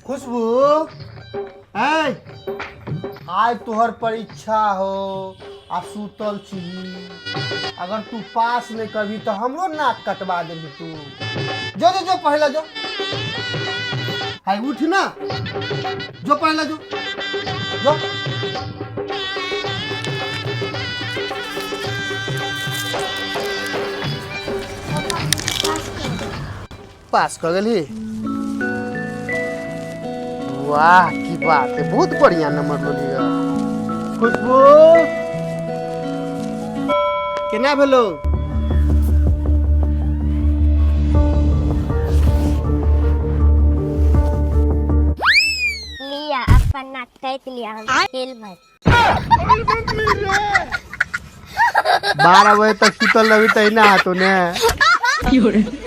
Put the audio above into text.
खुशबू, ऐ, आइ तोहर परीक्षा हो आ सुतल छी। अगर तू पास नहीं करबी तो हमरो नाक कटवा देबी तू। जो जो जो, पहला जो। हाय, उठ ना, जो पहला जो जो। पास कर गेली, वाह, की बात है! बहुत बढ़िया नंबर लो लिया खुशबू। केना भेलो? लिया, अपन नाक काटि लिया, हम खेल भर। 12 बजे तक सुतल रही तो ना हाथो ने।